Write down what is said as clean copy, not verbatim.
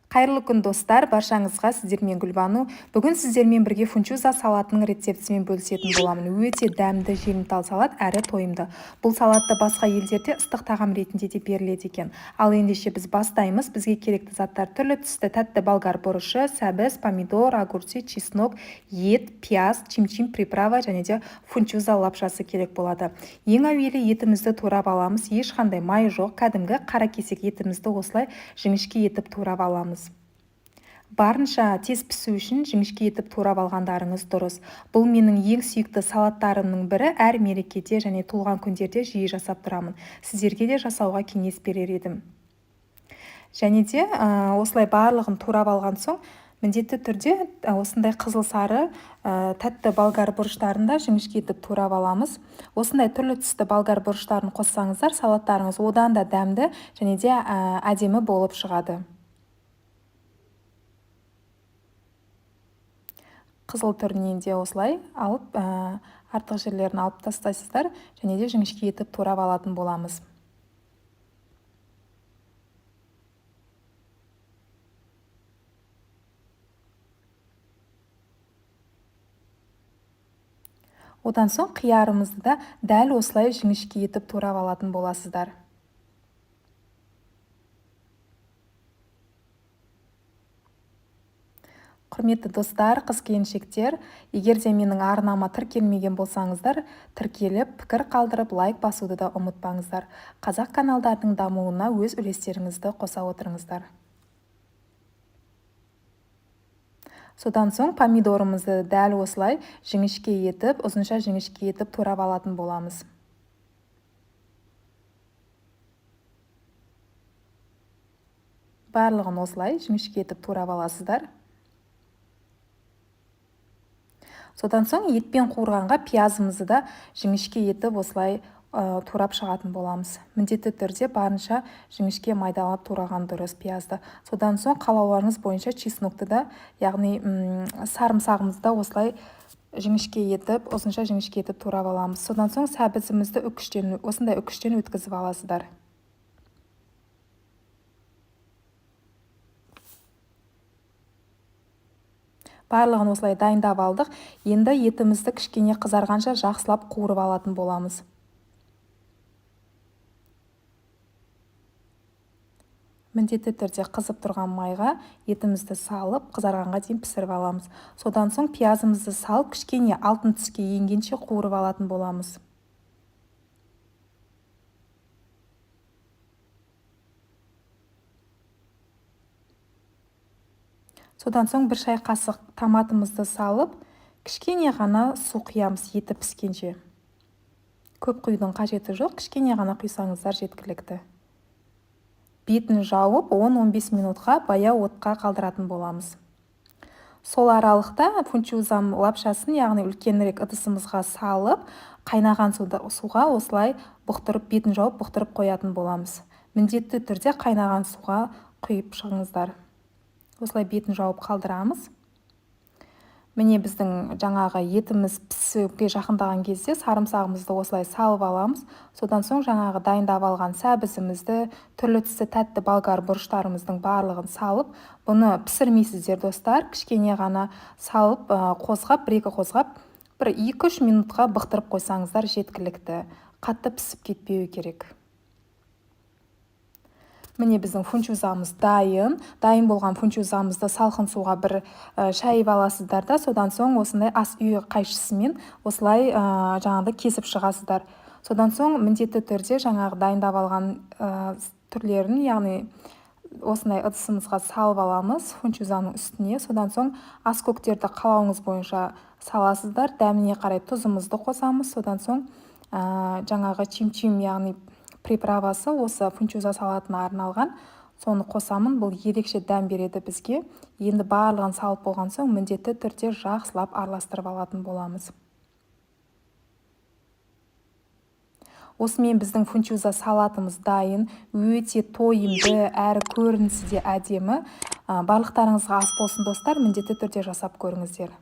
Қайырлы күн, достар, баршаңызға! Сіздермен Гүлбану. Бүгін сіздермен бірге фунчуза салатының рецептісімен бөлісетін боламын. Өте дәмді желімтал салат әрі тойымды. Бұл салатты басқа елдерде ыстық тағам ретінде де беріледі екен. Ал ендеше біз бастаймыз. Бізге керекті заттар: түрлі түсті тәтті болгар бұрышы, сәбіз, помидор, огурцы, чеснок, ет, пияз, чим-чим приправа және де фунчуза лапшасы керек болады. Ең әуелі етімізді турап аламыз. Ешқандай май жоқ, кәдімгі қара кесек етімізді осылай жіңішке етіп турап аламыз. Барынша тез пісу үшін жіңішке етіп турап алғандарыңыз дұрыс. Бұл менің ең сүйікті салаттарымның бірі, әр мерекеде және туылған күндерде жиі жасап тұрамын. Сіздерге де жасауға кеңес берер едім. Және де осылай барлығын турап алған соң, міндетті түрде осындай қызыл сары тәтті болгар бұрыштарын да жіңішке етіп турап аламыз. Осындай түрлі түсті болгар бұрыштарын қоссаңыздар, салаттарыңыз одан да дәмді және де әдемі болып шығады. Қызыл түрінен де осылай алып, артық жерлерін алып тастайсыздар және де жіңішке етіп турап алатын боламыз. Одан соң қиярымызды да дәл осылай жіңішке етіп турап алатын боласыздар. Құрметті достар, қыз келіншектер, егер де менің арнама тіркелмеген болсаңыздар, тіркеліп, пікір қалдырып, лайк басуды да ұмытпаңыздар. Қазақ каналдарының дамуына өз үлестеріңізді қоса отырыңыздар. Содан соң помидорымызды дәл осылай жіңішке етіп, ұзынша жіңішке етіп турап алатын боламыз. Барлығын осылай жіңішке етіп турап аласыздар. Содан соң етпен қуырғанға пиязымызды да жіңішке етіп осылай турап шығатын боламыз. Міндетті түрде барынша жіңішке майдалап тураған дұрыс пиязды. Содан соң қалауларыңыз бойынша чеснокты да, яғни сарымсағымызды да осылай жіңішке етіп, ұзынша жіңішке етіп турап аламыз. Содан соң сәбізімізді үкіштен, осындай үкіштен өткізіп аласыздар. Барлығын осылай дайындап алдық. Енді етімізді кішкене қызарғанша жақсылап қуырып алатын боламыз. Міндетті түрде қызып тұрған майға етімізді салып, қызарғанға дейін пісіріп аламыз. Содан соң пиязымызды салып, кішкене алтын түске енгенше қуырып алатын боламыз. Содан соң бір шай қасық томатымызды салып, кішкене ғана су құямыз еті піскенше. Көп құюдың қажеті жоқ, кішкене ғана құйсаңыздар жеткілікті. Бетін жауып, 10-15 минутқа баяу отқа қалдыратын боламыз. Сол аралықта фунчуза лапшасын, яғни үлкенірек ыдысымызға салып, қайнаған суға осылай бұқтырып, бетін жауып бұқтырып қоятын боламыз. Міндетті түрде қайнаған суға құйып шығыңыздар. Осылай бетін жауып қалдырамыз. Міне, біздің жаңағы етіміз пісуге жақындаған кезде сарымсағымызды осылай салып аламыз. Содан соң жаңағы дайындап алған сәбізімізді, түрлі түсті тәтті болгар бұрыштарымыздың барлығын салып, бұны пісірмейсіздер, достар, кішкене ғана салып, қозғап, бір екі қозғап, бір 2-3 минутқа бұқтырып қойсаңыздар жеткілікті. Қатты пісіп кетпеуі керек. Міне, біздің фунчузамыз дайын. Дайын болған фунчузамызды салқын суға бір шайып аласыздар да, содан соң осындай ас үй қайшысымен осылай жаңағыдай кесіп шығасыздар. Содан соң міндетті түрде жаңағы дайындап алған түрлерін, яғни осындай ыдысымызға салып аламыз фунчузаның үстіне. Содан соң ас көктерді қалауыңыз бойынша саласыздар. Дәміне қарай тұзымызды қосамыз. Содан соң жаңағы чим-чим, яғни приправасы осы фунчуза салатына арналған, соны қосамын. Бұл ерекше дәм береді бізге. Енді барлығын салып болған соң, міндетті түрде жақсылап араластырып алатын боламыз. Осымен біздің фунчуза салатымыз дайын. Өте тойымды әрі көрінісі де әдемі. Барлықтарыңызға ас болсын, достар, міндетті түрде жасап көріңіздер.